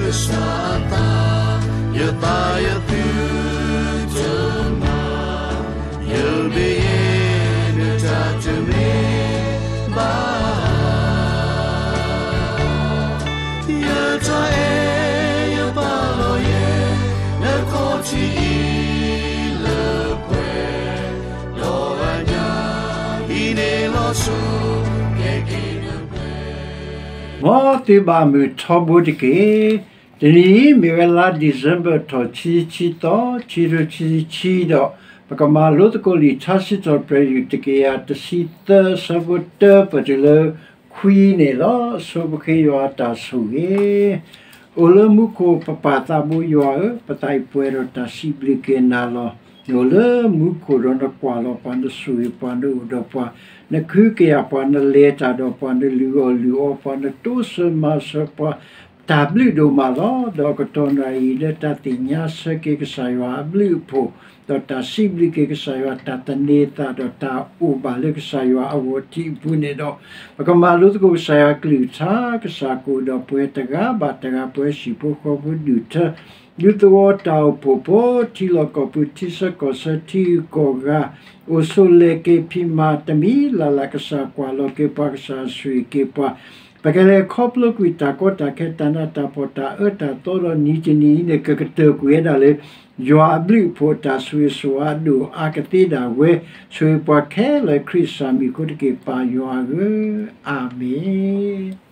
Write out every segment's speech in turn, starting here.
ကစၢ်အသး, ယသးယသုတမၤ, ယဘ့ယဲနတၢ်တမ့ၢ်ဘၣ် ယတၢ်အဲၣ်ယပာ်လီၤယဲ နခီၣ်ထံးအံၤလၢပှဲၤ, ဒီးအညၣ်ဟံးန့ၢ်လီၤဆူ ကဲက့ၤနပှဲၤ မ်သုဘၣ်မုာ်ထီဘိတက့ၢ်. တနံၤအံၤမ့ၢ်ဝဲလါ December ထီၣ်ခံဆံသီ, ခံကထိခံဆံခံဒီး ပကမၤလိသကိးလံာ်ထါစံးထီၣ်ပတြၢၤ ယူၢ်တကယၤတဆံသၢ အဆၢဖိတၢ ပတုၤလၢခွံန့ၣ်လီၤ. ဆိပဃ့ယွၤအတၢ်ဆိၣ်ဂ့ၤ အိၣ်လၢမူခိၣ်ပပၢ်သးဘိယွၤဧၢ, ပသးအံၤပှဲၤဒီးတၢ်စံးဘျုးက့ၤနၤလီၤ. နအိၣ်လၢမူခိၣ်ဒီးနကွၢ်လီၤပှၤ, နဆိၣ်ဂ့ၤပှၤ, နအိၣ်ဒီးပှၤ, နကဟုကယာ်ပှၤ, နလဲၤတၢ်ဒီးပှၤ, နလုၢ်အီၣ်လုၢ်အီပှၤ, နတိစၢၤမၤစၢၤပှၤ, တၢ်ဘျုးဒိၣ်မးလီၤ. ဒီးကတီၢ်နၣ်ရံၣ်အံၤ လၢတၢ်သ့ၣ်ညါဆၢက့ၤကစၢ်ယွၤအဘျုးအဖှိၣ်, ဒီးတၢ်စံးဘျုးက့ၤကစၢ်ယွၤ, တၢ်သန့ၤသးဒီးတၢ်အိၣ်ဘၣ်လၢကစၢ်ယွၤအဂီၢ်ထံးအပူၤန့ၣ်ဒီး, ပကမၤလိသကိးကစၢ်ယွၤအကလုၢ်ကထါ. ကစၢ်ကအိၣ်ဒီးပှၤတဂၤဘၣ်တဂၤ, ပှၤဟံၣ်ဖိဃီဖိဒူၣ်ထၢ ဒူသဝီတၢ်အိၣ်ဖှိၣ်ဖိ, ထံလီၢ်ကီၢ်ပူၤ, ထံဆၢကီၢ်ဆၢ, ထံဂုၤကီၢ်ဂၤ, အိၣ်ဆိးလဲၤက့ၤဖံးမၤတမံၤလၢ်လၢ်, ကစၢ်ကွၢ်လီၤက့ၤပှၤ, ကစၢ်ဆိၣ်ဂ့ၤက့ၤပှၤ, ပကလဲၤခီဖျိကွံာ်တၢ်ကီတၢ်ခဲ, တၢ်နးတၢ်ဖှီၣ်, တၢ်အၢတၢ်သီဒီးနံၤတနံၤအံၤန့ၣ် ကကတၢၢ်ကွံာ်ဝဲဒၣ်လၢ ယွၤအဘျုးအဖှိၣ်, တၢ်ဆိၣ်ဂ့ၤဆိၣ်ဝါအဒိၣ်အါကသ့ဒၣ်ဝဲ, ဆိၣ်ဂ့ၤပှၤခဲလၢာ် ခရံာ်စၢ်မံၤအဃိတက့ၢ်. ပၢ်ယွၤဧၢ, အၤမ့ၣ်.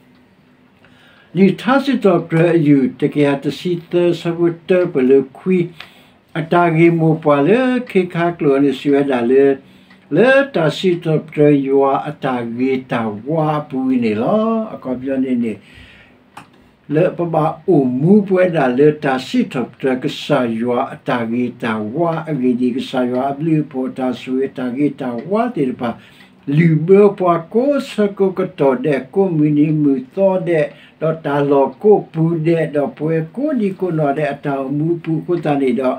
လံာ်ထါစံးထီၣ်ပတြၢၤ အယူၢ်တကယၤတဆံသၢ အဆၢဖိတၢ ပတုၤလၢခွံ, အတၢ်ဂ့ၢ်မိၢ်ပှၢ်လၢခ့ခါကျိာ်န့ၣ် စံးဝဲဒၣ်လၢ လၢတၢ်စံးထီၣ်ပတြၢၤယွၤအတၢ်ဂ့ၤတၢ်ဝါအပူၤန့ၣ်လီၤ. အခီပညီန့ၣ်န့ၣ် လၢပဘၣ်အိၣ်မူပဝဲဒၣ်လၢတၢ်စံးထီၣ်ပတြၢၤကစၢ်ယွၤအတၢ်ဂ့ၤတၢ်ဝါအဂ့ၢ်ဒ်အံၤ, ကစၢ်ယွၤအဘျုးအဖှိၣ်, တၢ်ဆိၣ်ဂ့ၤ, တၢ်ဂ့ၤတၢ်ဝါသ့ၣ်တဖၣ် လုၣ်ဘၢပှၤကိးဆၢကိးကတီၢ်ဒဲး, ကိးမုၢ်နံၤမုၢ်သီဒဲး, ဒီးတၢ်လီၢ်ကိးပူၤဒဲး, ဒီးပဝဲကိးဒံကိးနီၢ်ဒဲးအတၢ်အိၣ်မူအပူၤအဃိသတးန့ၣ်ဒီး,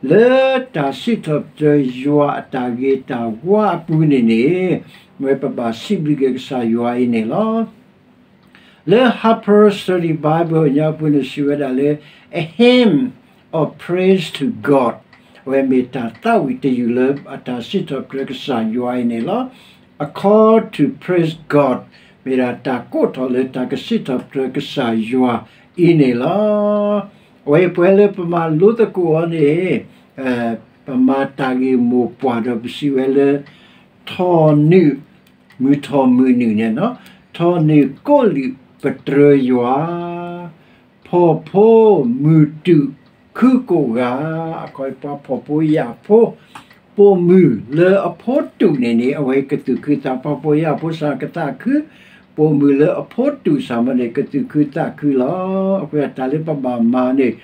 လၢတၢ်စံးထီၣ်ပတြၢၤယွၤအတၢ်ဂ့ၤတၢ်ဝါအပူၤန့ၣ်န့ၣ်, မ့ၢ်ပဘၣ်စံးဘျုးက့ၤကစၢ်ယွၤအံၤန့ၣ်လီၤ. လၢ Harper Study Bible အညါပူၤန့ၣ် စံးဝဲဒၣ်လၢ A Hymn of Praise to God, အဝဲမ့ၢ်တၢ်သးဝံၣ်တယုၢ်လၢအတၢ်စံးထီၣ်ပတြၢၤကစၢ်ယွၤအံၤန့ၣ်လီၤ. A Call to Praise God, မ့ၢ်ဒၣ်တၢ်ကိးထီၣ်လၢတၢ်ကစံးထီၣ်ပတြၢၤကစၢ်ယွၤအံၤန့ၣ်လီၤ. အဝဲအံၤပှဲၤလၢပမၤလိသကိးအီၤန့ၣ်, ပမၤတၢ်ဂ့ၢ်မိၢ်ပှၢ်ဒီးပစံးဝဲလၢ ထီၣ်နုာ်, မုၢ်ထီၣ်မုၢ်နုာ်န့ၣ်, ထီၣ်နုာ်ကိးလုာ်ပတြၢၤယွၤ, ဖှီၣ်ဖိမုၢ်တူာ်ခုကိးဂၤ, အခီပှၤဖှီၣ်ဖိယာ်ဖိ, ပိာ်မုၣ်လၢအဖိတူာ်န့ၣ်န့ၣ် အဝဲကသူၣ်ခုသး, ပှၤဖှီၣ်ဖိယာ်ဖိစ့ၢ်ကီးကသးခု, ပိာ်မုၣ်လၢအဖိတူာ်စ့ၢ်ကီးန့ၣ် ကသူၣ်ခုသးခုလီၤ. အဃိတၢ်လၢပဘၣ်မၤန့ၣ်,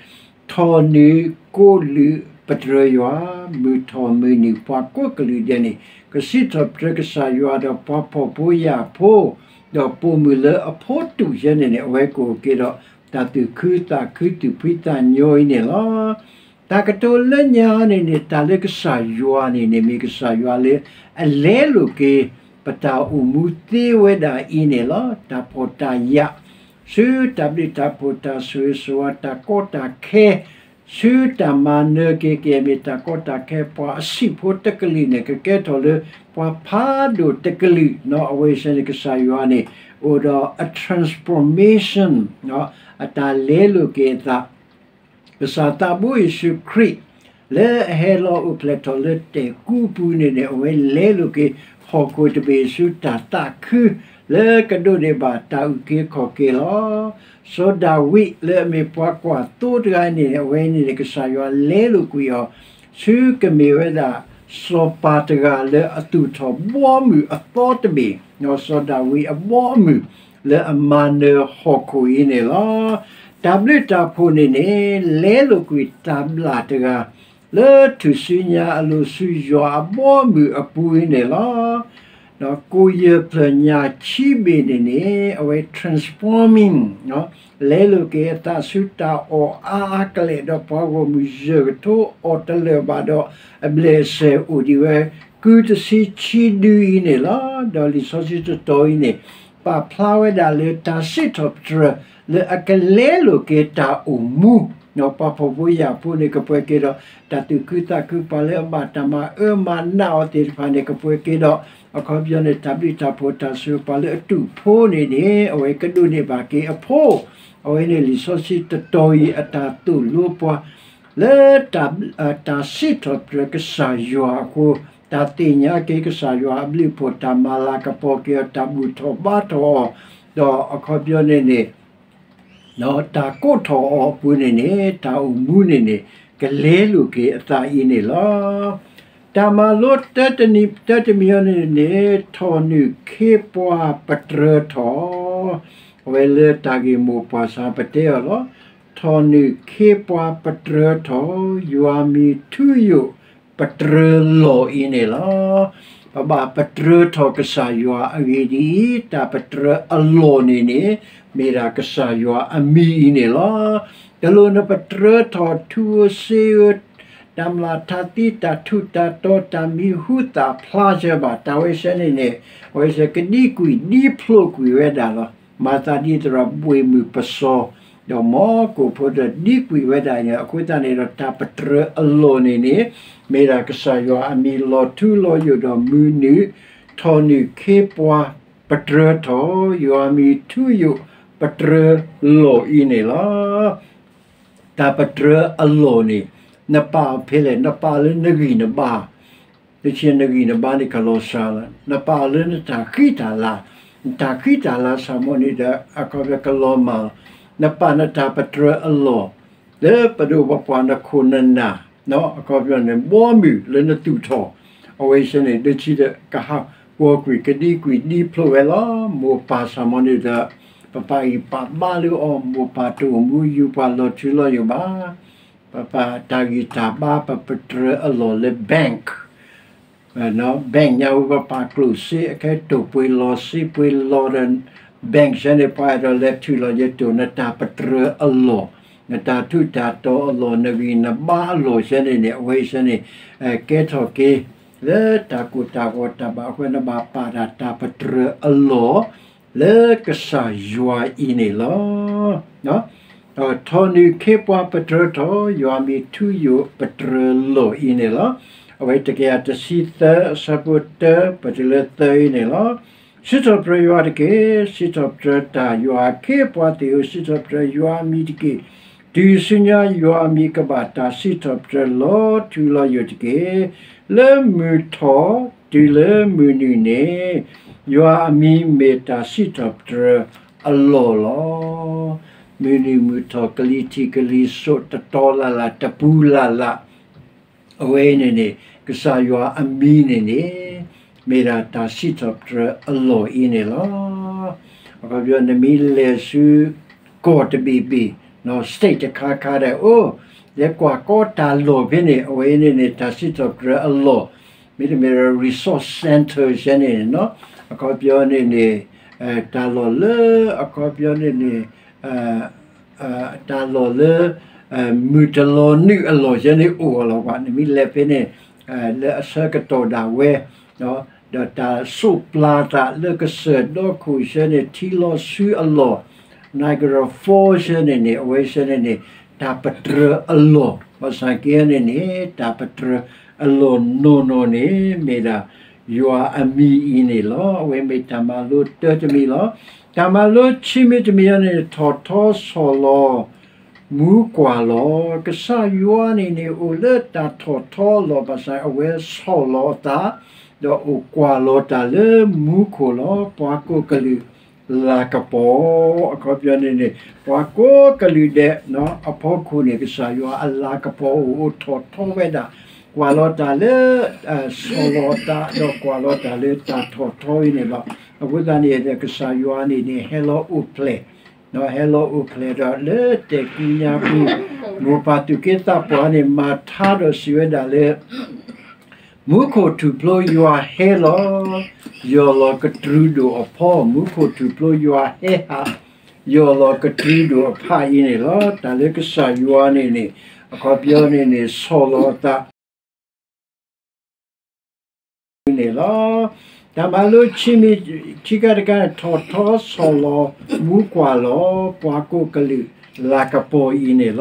ထီၣ်နုာ်ကိးလုာ်ပတြၢၤယွၤ, မုၢ်ထီၣ်မုၢ်နုာ်ပှၤကိးကလုာ်ဒဲးန့ၣ် ကစံးထီၣ်ပတြၢၤကစၢ်ယွၤဒီးပှၤဖှီၣ်ဖိယာ်ဖိ, ဒီးပိာ်မုၣ်လၢအဖိတူာ်ယဲန့ၣ်န့ၣ် အဝဲကအိၣ်က့ၤဒီး တၢ်သူၣ်ခုသးခုသူၣ်ဖှံသးညီအံၤန့ၣ်လီၤ. တၢ်ကတိၤလၢညါန့ၣ်န့ၣ် တၢ်လၢကစၢ်ယွၤန့ၣ်န့ၣ် မ့ၢ်ကစၢ်ယွၤလၢအလဲလိာ်က့ၤ ပတၢ်အိၣ်မူသ့ဝဲဒၣ်အံၤန့ၣ်လီၤ. တၢ်ဖှီၣ်တၢ်ယာ်, ဆူတၢ်ဘျုးတၢ်ဖှိၣ်, တၢ်ဆိၣ်ဂ့ၤဆိၣ်ဝါ, တၢ်ကီတၢ်ခဲ, ဆူတၢ်မၤနၢၤက့ၤက့ၤ မ့ၢ်တၢ်ကီတၢ်ခဲ, ပှၤအဆံးဖိတကလုာ်န့ၣ် ကကဲထီၣ်လၢပှၤဖးဒိၣ်တကလုာ်, အဝဲစ့ၢ်န့ၣ် ကစၢ်ယွၤန့ၣ် အိၣ်ဒီးအ transformation, အတၢ်လဲလိာ်က့ၤအသး ကစၢ်သးဘိယ့ၣ်ၡူးခရံာ် လၢအဟဲလီၤအိၣ်ဖျဲၣ်ထီၣ်လၢတဲာ်ကူပူၤန့ၣ်န့ၣ် အဝဲလဲလိာ်က့ၤ ဟီၣ်ခိၣ်တဘ့ၣ်ဆူတၢ်သးခု လၢကဒိးန့ၢ်ဘၣ်တၢ်အုၣ်က့ၤခီၣ်က့ၤလီၤ. စီၤဒၤဝံးလၢအမ့ၢ်ပှၤကွၢ်သိတဂၤန့ၣ် အဝဲန့ၣ်န့ၣ် ကစၢ်ယွၤလဲလိာ်ကွံာ်အီၤ ဆူကမ့ၢ်ဝဲဒၣ် စီၤပၤတဂၤလၢအသူၣ်ထီၣ်ဘီမုၢ်အသီတဘ့ၣ်, စီၤဒၤဝံးအဘီအမုၢ် လၢအမၤနၢၤဟီၣ်ခိၣ်အံၤန့ၣ်လီၤ. တၢ်ဘျုးတၢ်ဖှိၣ်န့ၣ်န့ၣ် လဲလိာ်ကွံာ်တၢ်ဘျၣ်တဂၤ လၢထူၣ်စုညါအလိၤဆူယွၤအဘီအမုၢ်အပူၤအံၤန့ၣ်လီၤ. ကိၣ်ယဲၢ်ဖျၢၣ်ညါခံဘ့ၣ်န့ၣ်န့ၣ် အဝဲ transforming လဲလိာ်က့ၤအသးဆူတၢ်အီၣ်အါအါကလဲာ် ဒီးပှၤဂီၢ်မုၢ်ယဲၢ်ကထိအီၣ်တလၢာ်ဘၣ်ဒီး အဘျဲၣ်စဲၤအိၣ်ဒံးဝဲ ကုတဆံဆံဒုအံၤန့ၣ်လီၤ. ဒီးလံာ်စီဆှံတတီၤအံၤန့ၣ် ပာ်ဖျါဝဲဒၣ်လၢတၢ်စံးထီၣ်ပတြၢၤ လၢအကလဲလိာ်က့ၤတၢ်အိၣ်မူ, ပှၤဖှီၣ်ဖိယာ်ဖိန့ၣ် ကပှဲၤက့ၤဒီး တၢ်သူၣ်ခုသးခု ပှၤလၢအဘၣ်တၢ်မၤအၢမၤနးအီၤသ့ၣ်တဖၣ်န့ၣ် ကပှဲၤက့ၤဒီး အခီပညီန့ၣ် တၢ်ဘျုးတၢ်ဖှိၣ်တၢ်စူၤ ပှၤလၢအတူၢ်ဖိန့ၣ်န့ၣ် အဝဲကဒိးန့ၢ်ဘၣ်က့ၤအဖိ, အဝဲန့ၣ်လံာ်စီဆှံတတီၤအံၤ အတၢ်သိၣ်လိပှၤ လၢ တၢ်စံးထီၣ်ပတြၢၤကစၢ်ယွၤအဃိ, တၢ်သ့ၣ်ညါက့ၤကစၢ်ယွၤအဘျုးအဖှိၣ် တၢ်မၤလၤကပီၤက့ၤအီၤ တၢ်ဘူၣ်ထီၣ်ဘါထီၣ်အီၤ, ဒီးအခီပညီန့ၣ်န့ၣ် တၢ်ကိးထီၣ်အီၤအပူၤန့ၣ်န့ၣ် တၢ်အိၣ်မူန့ၣ်န့ၣ် ကလဲလိာ်က့ၤအသးအံၤန့ၣ်လီၤ. တၢ်မၤလိတၢတနံၤ တၢတမံၤအံၤန့ၣ်န့ၣ် ထီၣ်နုာ်ခ့ပှၤပတြၢၤထီၣ်, အဝဲလၢတၢ်ဂ့ၢ်မိၢ်ပှၢ်စ့ၢ်ပတဲအီၤလီၤ. ထီၣ်နုာ်ခ့ပှၤပတြၢၤထီၣ်, ယွၤမံၤထူယိာ်ပတြၢၤလီၢ်အံၤန့ၣ်လီၤ. ပဘၣ်ပတြၢၤထီၣ်ကစၢ်ယွၤအဂ့ၢ်ဒ်အံၤ, တၢ်ပတြၢၤအလီၢ်န့ၣ်န့ၣ် မ့ၢ်ဒၣ်ကစၢ်ယွၤအမံၤအံၤန့ၣ်လီၤ. တလိၣ်နပတြၢၤထီၣ်ထူဧိၤစ့ဧိၤ, တၢ်မျၢ်ထါသံ တၢ်ထူးတၢ်တီၤ တၢ်မံၤဟူသၣ်ဖျါစၢၤဘၣ်, တၢ်ဝဲဆဲန့ၣ်န့ၣ် အဝဲဆဲကဒံကွံာ်ဒံဖျိးကွံာ်ဝဲဒၣ်လီၤ. မၤသးဒ်သိးဒီးဘှ့ၣ်မုၢ်ပစီၤ ဒီးမီၢ်ကိၣ်ဖိဒီးဒံကွံာ်ဝဲဒၣ်န့ၣ် အဃိသတးန့ၣ်ဒီး တၢ်ပတြၢၤအလီၢ်န့ၣ်န့ၣ် မ့ၢ်ဒၣ်ကစၢ်ယွၤအမံၤလီၤထူလီၤယိာ်ဒီးမုၢ်နုာ်, ထီၣ်နုာ်ခ့ပှၤပတြၢၤထီၣ်, ယွၤမံၤထူယိာ်ပတြၢၤလီၢ်အံၤန့ၣ်လီၤ. တၢ်ပတြၢၤအလီၢ်န့ၣ် နပာ်အီၤဖဲလဲၣ်, နပာ်အီၤလၢနဂံၢ်နဘါ, တဆံနဂံၢ်နဘါန့ၣ် ကလီၤစှၤလီၤ. နပာ်အီၤလၢနတၢ်ဃံတၢ်လၤ, နတၢ်ဃံတၢ်လၤစ့ၢ်မီၢ်န့ၣ်ဒီး အခီပညီကလီၤမၢ်လီၤ. နပာ်နတၢ်ပတြၢၤအလီၢ် လၢပဒိၣ်ပပှၢ်နခိၣ်နနၢ်, အခီပညီန့ၣ် ဘီမုၢ်လၢနသူၣ်ထီၣ်, အဝဲဆဲန့ၣ် ဒ်ဆံဒီးကဟးဂီၤကွံာ်ကဒံကွံာ်ဒံဖျိးဝဲလီၤ. မိၢ်ပၢ်စ့ၢ်မီၢ်န့ၣ်ဒီး ပပာ်ဂံၢ်ပာ်ဘါလၢအီၤ, မိၢ်ပၢ်တအိၣ်မူယူၤပှၤလီၤထူလီၤယိာ်ဘၣ်. ပပာ်တၢ်ဂံၢ်တၢ်ဘါ ပပတြၢၤအလီၢ်လၢ bank, bank ညါဝဲ ပပာ်ကျိၣ်စ့အခဲတိၢ်ပှ့ၤလီၤစ့ပှ့ၤလီၤဒီး bank ဆဲန့ၣ် ပှၤအဲၣ်ဒိးလဲၤထုးလီၤယတိၢ် နတၢ်ပတြၢၤအလီၢ်, နတၢ်ထူးတၢ်တီၤအလီၢ်, နဂံၢ်နဘါအလီၢ်ဆဲန့ၣ်န့ၣ် အဝဲဆဲန့ၣ် ကဲထီၣ်က့ၤ လၢတၢ်ကိၢ်တၢ်ဂီၤတၢ်ဘၣ်အဃိ နဘၣ်ပာ်ဒၣ်တၢ်ပတြၢၤအလီၢ် လၢကစၢ်ယွၤအံၤန့ၣ်လီၤ. ထီၣ်နုာ်ခ့ပှၤပတြၢၤထီၣ်, ယွၤမံၤထူယိာ်ပတြၢၤလီၢ်အံၤန့ၣ်လီၤ. အဝဲတကယၤတဆံသၢ အဆၢဖိတၢ ပတုၤလၢသၢအံၤန့ၣ်လီၤ. စံးထီၣ်ပတြၢၤယွၤတက့ၢ်, စံးထီၣ်ပတြၢၤတၢ်ယွၤအခ့အပှၤသ့ၣ်ဧၢ, စံးထီၣ်ပတြၢၤယွၤအမံၤတက့ၢ်. တုၤဆူညါယွၤအမံၤကဘၣ်တၢ်စံးထီၣ်ပတြၢၤလီၤထူလီၤယိာ်တက့ၢ်. လၢမုၢ်ထီၣ်တုၤလၢမုၢ်နုာ်န့ၣ် ယွၤအမံၤမ့ၢ်တၢ်စံးထီၣ်ပတြၢၤအလီၢ်လီၤ. မုၢ်နုာ်မုၢ်ထီၣ် ကလံၤထံးကလံၤစိး တတီၤလၢ်လၢ် တပူၤလၢ်လၢ် အဝဲအံၤန့ၣ်န့ၣ် ကစၢ်ယွၤအမံၤန့ၣ်န့ၣ် မ့ၢ်ဒၣ်တၢ်စံးထီၣ်ပတြၢၤအလီၢ်အံၤန့ၣ်လီၤ. အခီပညီ နမ့ၢ်လဲၤဆူကီၢ်တဘ့ၣ်ဘ့ၣ် state တခါခါဒီး အိၣ် လဲၤကွၢ်ကီတၢ်လီၢ်ဖဲန့ၣ် အဝဲအံၤန့ၣ်န့ၣ် တၢ်စံးထီၣ်ပတြၢၤအလီၢ် မ့တမ့ၢ်ဒီး resort center ဆဲန့ၣ်န့ၣ် အခီပညီန့ၣ်န့ၣ် တၢ်လီၢ်လၢ အခီပညီန့ၣ်န့ၣ် တၢ်လီၢ်လၢ မုၢ်တလီၤနုာ်အလီၢ်ယဲန့ၣ်အိၣ်အလီၢ်ဘၣ်. နမ့ၢ်လဲၤဖဲန့ၣ် လၢအဆၢကတီၢ်ဒၣ်ဝဲ ဒီးတၢ်စိးပျၤသးလၢကစၢၢ်ဒီခိၣ်ယဲန့ၣ် ထံလီၤဆူအလီၢ် Niagara Falls ယဲန့ၣ်န့ၣ် အဝဲယဲန့ၣ်န့ၣ် တၢ်ပတြၢၤအလီၢ် ဘၣ်ဆၣ်က့န့ၣ်န့ၣ် တၢ်ပတြၢၤအလီၢ်နီၢ်နီၢ်န့ၣ် မ့ၢ်ဒၣ်ယွၤအမံၤအံၤန့ၣ်လီၤ. အဝဲမ့ၢ်တၢ်မၤလိတၢတမံၤလီၤ. တၢ်မၤလိခံမံၤတမံၤအံၤန့ၣ် ထီၣ်ထီဆီၣ်လီၤ မူကွၢ်လီၤ. ကစၢ်ယွၤန့ၣ်န့ၣ် အိၣ်လၢတၢ်ထီၣ်ထီအလီၢ်ဘၣ်ဆၣ် အဝဲဆီၣ်လီၤအသး ဒီးအိၣ်ကွၢ်လီၤတၢ်လၢမူခိၣ်လီၤ. ပှၤကိးကလုာ်လၤကပီၤ အခီပညီန့ၣ်န့ၣ် ပှၤကိးကလုာ်ဒဲး အဖီခိၣ်န့ၣ် ကစၢ်ယွၤအလၤကပီၤအိၣ် အိၣ်ထီၣ်ထီဝဲဒၣ် ကွၢ်လီၤတၢ်လၢ ဆီၣ်လီၤအသး ဒီးကွၢ်လီၤတၢ်လၢတၢ်ထီၣ်ထီအံၤန့ၣ်လီၤ. အဃိသတးန့ၣ် ကစၢ်ယွၤန့ၣ်န့ၣ် ဟဲလီၤအိၣ်ဖျဲၣ် ဟဲလီၤအိၣ်ဖျဲၣ်ဒီးလၢတဲာ်ကူညါပူၤ မိၢ်ပၢ်သူၣ်က့သးပှၢ်န့ၣ် မၤထါဒီးစံးဝဲဒၣ်လၢ မူခိၣ်ထူၣ်ဖျိယွၤဟဲလီၤ ယီၢ်လီၤကတြူဒိၣ်အဖီ မူခိၣ်ထူၣ်ဖျိယွၤဟဲဟး ယီၢ်လီၤကတြူဒိၣ်အဖီအံၤန့ၣ်လီၤ. တၢ်လၢကစၢ်ယွၤန့ၣ်န့ၣ် အခီပညီန့ၣ်န့ၣ် ဆီၣ်လီၤအသး န့ၣ်လီၤ. တၢ်မၤလိခံမံၤ ခံခါတခါန့ၣ် ထီၣ်ထီဆီၣ်လီၤမူကွၢ်လီၤ ပှၤကိးကလုာ်လၤကပီၤအံၤန့ၣ်လီၤ.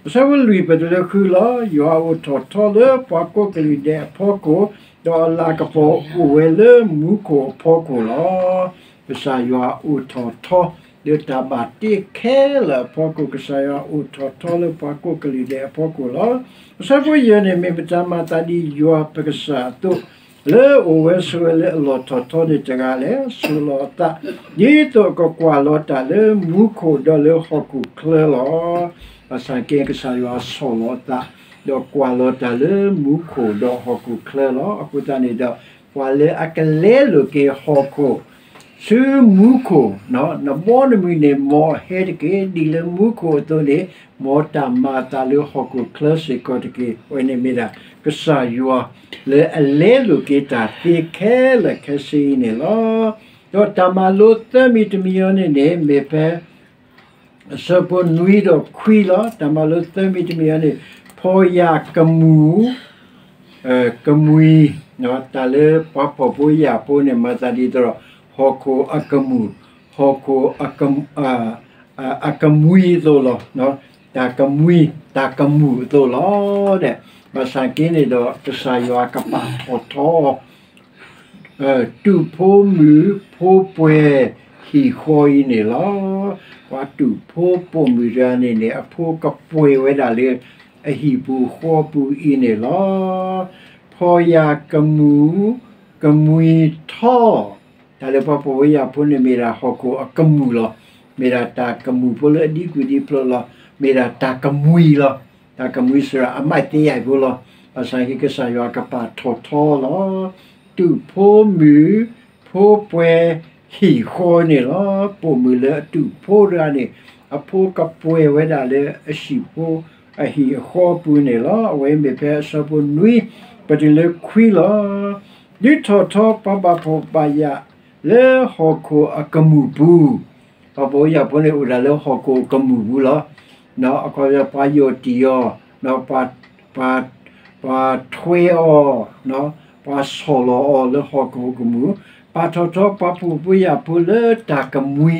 အဆၢဖိလွံၢ်ပတုၤလၢဃုလီၤ. ယွၤအိၣ်ထီၣ်ထီလၢပှၤကိးကလုာ်ဒဲးအဖီခိၣ်, ဒီးအလၤကပီၤအိၣ်ဝဲလၢမူခိၣ်အဖီခိၣ်လီၤ. ကစၢ်ယွၤအိၣ်ထီၣ်ထီ လၢတၢ်ဘၣ်တ့ခဲလၢာ်အဖီခိၣ်, ကစၢ်ယွၤအိၣ်ထီၣ်ထီလၢပှၤကိးကလုာ်ဒဲးအဖီခိၣ်လီၤ. အဆၢဖိယဲၢ်န့ၣ် မ့ၢ်ပတၢ်မၤသးဒ်ယွၤပကစၢ်အသိး လၢအအိၣ်ဝဲဆိးဝဲလၢအလီၢ်ထီၣ်ထီန့ၣ်တဂၤလဲၣ်, ဆီၣ်လီၤအသး ဒ်သိးအကကွၢ်လီၤတၢ်လၢမူခိၣ်ဒီးလၢဟီၣ်ခိၣ်ချၢလီၤ. ဘၣ်ဆၣ်က့ ကစၢ်ယွၤဆီၣ်လီၤအသး ဒီးကွၢ်လီၤတၢ်လၢမူခိၣ်ဒီးဟီၣ်ခိၣ်ချၢလီၤ. အဃိသတးန့ၣ်ဒီး ပှၤလၢအကလဲလိာ်က့ၤဟီၣ်ခိၣ် ဆူမူခိၣ်, နဘီနမုၢ်န့ၣ် မ်အဟဲတက့ၢ်. ဒ်လၢမူခိၣ်အသိးန့ၣ် မ်တၢ်မၤအသးလၢဟီၣ်ခိၣ်ချၢစ့ၢ်ကီးတက့ၢ်. အဝဲန့ၣ်မ့ၢ်ဒၣ် ကစၢ်ယွၤ လၢအလဲလိာ်က့ၤတၢ်သ့ခဲလၢာ်ခဲဆ့အံၤန့ၣ်လီၤ. ဒီးတၢ်မၤလိသၢမံၤတမံၤအံၤန့ၣ်န့ၣ် မ့ၢ်ဖဲ အဆၢဖိနွံဒီးခွံလီၤ. တၢ်မၤလိသၢမံၤတမံၤအံၤန့ၣ် ဖီၣ်ယာ်ကမူၣ် ကမှံၤ, တၢ်လၢပှၤဖှီၣ်ဖိယာ်ဖိန့ၣ် မၤသးဒ်သိးဒီး ဟီၣ်ခိၣ်အကမူၣ်, ဟီၣ်ခိၣ် အကမှံၤအသိးလီၤ. တၢ်ကမှံၤ တၢ်ကမူၣ်အသိးလီၤ. ဘၣ်ဆၣ်က့န့ၣ်ဒီး ကစၢ်ယွၤကပာ်ထီၣ်ထီ တူၣ်ဖိမုၣ်ဖိပှဲၤဟံၣ်ဃီအံၤန့ၣ်လီၤ. ပှၤတူၣ်ဖိပိာ်မုၣ်တဂၤန့ၣ်န့ၣ် အဖိကပှဲၤဝဲဒၣ်လၢအဟံၣ်ပူၤဃီပူၤအံၤန့ၣ်လီၤ. ဖီၣ်ယာ်ကမူၣ် ကမှံၤထီ တၢ်လၢပှၤဖှီၣ်ဖိယာ်ဖိန့ၣ်မ့ၢ်ဒၣ်ဟီၣ်ခိၣ်အကမူၣ်လီၤ. မ့ၢ်ဒၣ်တၢ်ကမူၣ်ဖိလၢအဒံကွံာ်ဒံဖျိးလီၤ. မ့ၢ်ဒၣ်တၢ်ကမှံၤလီၤ. တၢ်ကမှံၤစ့ၢ်ကီး အမၤသ့ယါအံၤဖိလီၤ. ဘၣ်ဆၣ်က့ ကစၢ်ယွၤကပာ်ထီၣ်ထီလီၤ. တူၣ်ဖိမုၣ်ဖိပှဲၤဟံၣ်ဃီန့ၣ်လီၤ. ပိာ်မုၣ်လၢအတူၣ်ဖိတဂၤန့ၣ် အဖိကပှဲၤဝဲဒၣ်လၢအဟံၣ်ဖိအဟံၣ်အဃီအပူၤန့ၣ်လီၤ. အဝဲမ့ၢ်ဖဲအဆၢဖိနွံ ပတုၤလၢခွံလီၤ. ဒုးထီၣ်ထီပှၤဘၣ်ဖှီၣ်ဘၣ်ယာ်လၢဟီၣ်ခိၣ်အကမူၣ်ပူၤ, ပှၤဖှီၣ်ဖိယာ်ဖိန့ၣ်အိၣ်ဒၣ်လၢဟီၣ်ခိၣ်အကမူၣ်ပူၤလီၤ. အခီပညီ ပှၤယီၢ်တံၢ်အီၤ, ပှၤ ပှၤထွဲအီၤ, ပှၤဆီၣ်လီၤအီၤလၢဟီၣ်ခိၣ်အကမူၣ်, ပာ်ထီၣ်ထီပှၤဖှီၣ်ဖိယာ်ဖိလၢတၢ်ကမှံၤအပူ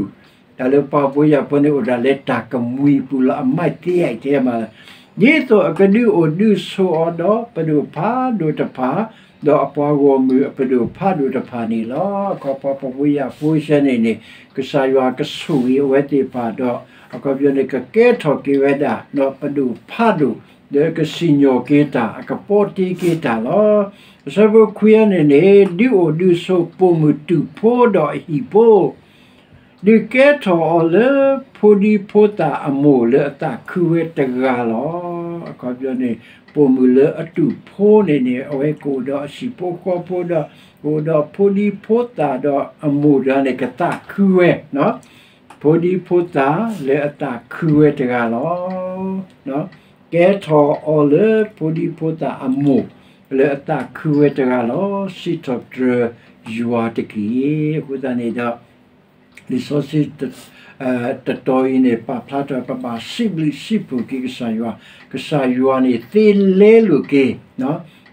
ၤ, တၢ်လၢပှၤဖှီၣ်ဖိယာ်ဖိန့ၣ်အိၣ်ဒၣ်လၢတၢ်ကမှံၤအပူၤလီၤ. အမၤသ့ယါအံၤထဲမးလီၤ. ဒ်သိးအကဒုးအိၣ်ဒုးဆိးအီၤဒီးပဒိၣ်ဖးဒိၣ်တဖၣ်, ဒီးအပှၤဂီၢ်မုၢ်အပဒိၣ်ဖးဒိၣ်တဖၣ်န့ၣ်လီၤ. အခီပညီ ပှၤဖှီၣ်ဖိယာ်ဖိစဲန့ၣ်န့ၣ် ကစၢ်ယွၤကဆိၣ်ဂ့ၤအဝဲသ့ၣ်တဖၣ်ဒီး အခီပညီန့ၣ် ကကဲထီၣ်က့ၤဝဲဒၣ် ပဒိၣ်ဖးဒိၣ် ဒီးကစံၣ်ညီၣ်က့ၤတၢ် အကပီတ့က့ၤတၢ်လီၤ. အဆၢဖိခွံအံၤန့ၣ်န့ၣ် ဒုးအိၣ်ဒုးဆိးပိာ်မုၣ်တူၣ်ဖိဒီးအဟံၣ်ဖိ ဒုးကဲထီၣ်အီၤလၢဖိဒံဖိသၣ်အမိၢ်လၢအသးခုဝဲတဂၤလီၤ. အခီပညီန့ၣ် ပိာ်မုၣ်လၢအတူၣ်ဖိန့ၣ်န့ၣ် အဝဲကအိၣ်ဒီးအဟံၣ်ဖိဃီဖိဒီး ကအိၣ်ဒီးဖိဒံဖိသၣ်ဒီးအမိၢ်တဂၤန့ၣ် ကသးခုဝဲ ဖိဒံဖိသၣ်လၢအသးခုဝဲတဂၤလီၤ. ကဲထီၣ်အီၤလၢဖိဒံဖိသၣ်အမိၢ် လၢအသးခုဝဲတဂၤလီၤ. စံးထီၣ်ပတြၢၤယွၤတက့ၢ်. အဃိသတးန့ၣ်ဒီး လံာ်စီဆှံ တတီၤအံၤန့ၣ် ပာ်ဖျါထီၣ် ပဘၣ်စံးဘျုးစံးဖှိၣ်က့ၤကစၢ်ယွၤ, ကစၢ်ယွၤန့ၣ်သ့လဲလိာ်က့ၤ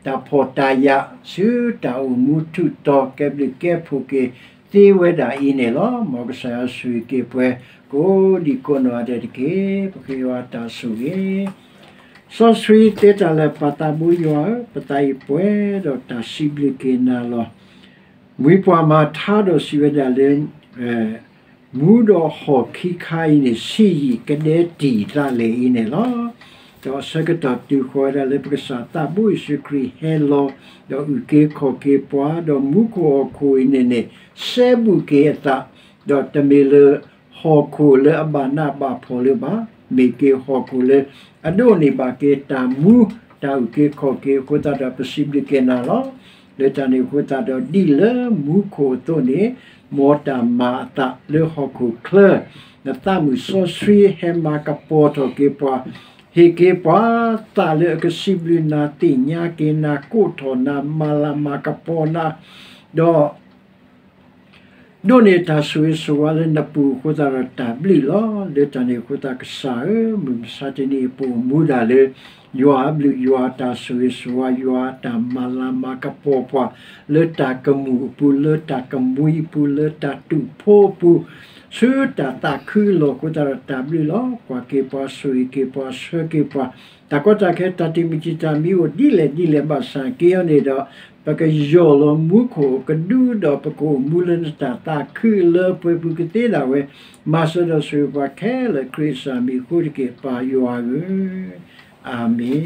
တၢ်ဖှီၣ်တၢ်ယာ် ဆူတၢ်အိၣ်မူထူးတီၤ ကဲဘျုးကဲဖှိၣ်က့ၤသ့ဝဲဒၣ်အံၤန့ၣ်လီၤ. မ်ကစၢ်ယွၤဆိၣ်ဂ့ၤက့ၤပှၤ ကိးဒံကိးနီၢ်ဂၤဒဲးတက့ၢ်. ပဃ့ယွၤတၢ်ဆိၣ်ဂ့ၤ စီဆှံသ့တၢ်လၢာ် ပၢ်သးဘိယွၤဧၢ, ပသးအံၤပှဲၤဒီးတၢ်စံးဘျုးက့ၤနၤလီၤ. ဝံပှၤမၤထါဒီးစံးဝဲဒၣ်လၢ မူဒီးဟီၣ်ခံခါအံၤန့ၣ် ဆံးယံာ်ကဒဲတံာ်သးလဲၣ်အံၤန့ၣ်လီၤ. ဒီးအဆၢကတီၢ်တုၤဃီၤဝဲဒၣ်လၢပကစၢ်သးဘိယ့ၣ်ၡူးခရံာ်ဟဲလီၤ ဒီးအုၣ်က့ၤခီၣ်က့ၤပှၤ ဒီးမူခိၣ်ဟီၣ်ခိၣ်အံၤန့ၣ်န့ၣ် စဲဘူးက့ၤအသး ဒီးတမ့ၢ်လၢ ဟီၣ်ခိၣ်လၢအဘၣ်နးဘၣ်ဖှီၣ်လၢၤဘၣ်, မ့ၢ်က့ၤဟီၣ်ခိၣ်လၢအဒိးန့ၢ်ဘၣ်က့ၤတၢ်မူ တၢ်အုၣ်က့ၤခီၣ်က့ၤအဃိသတးဒီး ပစံးဘျုးက့ၤနၤလီၤ. လၢတၢ်န့ၣ်အဃိသတးဒီး ဒ်လၢမူခိၣ်အသိးန့ၣ် မ်တၢ်မၤအသးလၢဟီၣ်ခိၣ်ချၢ နသးမုၣ်စီဆှံဟဲမၤကပီၤထီၣ်က့ၤပှၤ, ဟ့ၣ်က့ၤပှၤသးလၢအကစံးဘျုးနၤ သ့ၣ်ညါက့ၤနၤ ကိးထီၣ်နၤ မၤလၤမၤကပီၤနၤ, ဒီး ဒိးန့ၢ်တၢ်ဆိၣ်ဂ့ၤဆိၣ်ဝါလၢနပူၤအဃိသတးဒီးတၢ်ဘျုးလီၤ. လၢတၢ်န့ၣ်အဃိသတးကစၢ်ဧၢ, မုၢ်မဆါတနံၤအံၤပအိၣ်မူဒၣ်လၢ ယွၤအဘျုး ယွၤအတၢ်ဆိၣ်ဂ့ၤဆိၣ်ဝါ ယွၤအတၢ်မၤလၤမၤကပီၤပှၤ လၢတၢ်ကမူၣ်အပူၤ လၢတၢ်ကမှံအပူၤ လၢတၢ်တူၢ်ဖိအပူၤ ဆူတၢ်သးခုအလီၢ်အဃိသတးဒီးတၢ်ဘျုးလီၤ. ကွၢ်က့ၤပှၤ ဆိၣ်ဂ့ၤက့ၤပှၤ ဆှၢက့ၤပှၤ တၢ်ကီတၢ်ခဲ တၢ်တမံၤတမံၤအိၣ်ဒ်လဲၣ်ဒ်လဲၣ်ဘၣ်ဆၣ်က့အီၤန့ၣ်ဒီး ပကယီၢ်လီၤမူခိၣ်ကဒုဒီး ပကအိၣ်မူလၢနတၢ်သးခုလၢပှဲၤပူၤကသ့ဒၣ်ဝဲ မၤစၢၤဒီးဆိၣ်ဂ့ၤပှၤခဲလၢာ် ခရံာ်အမံၤအဃိတက့ၢ် ပၢ်ယွၤဧၢ, အၤမ့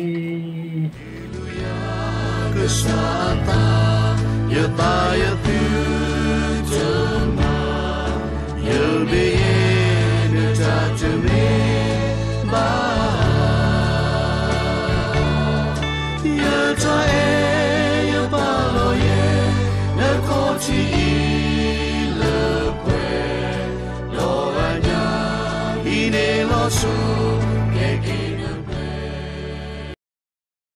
ၣ်.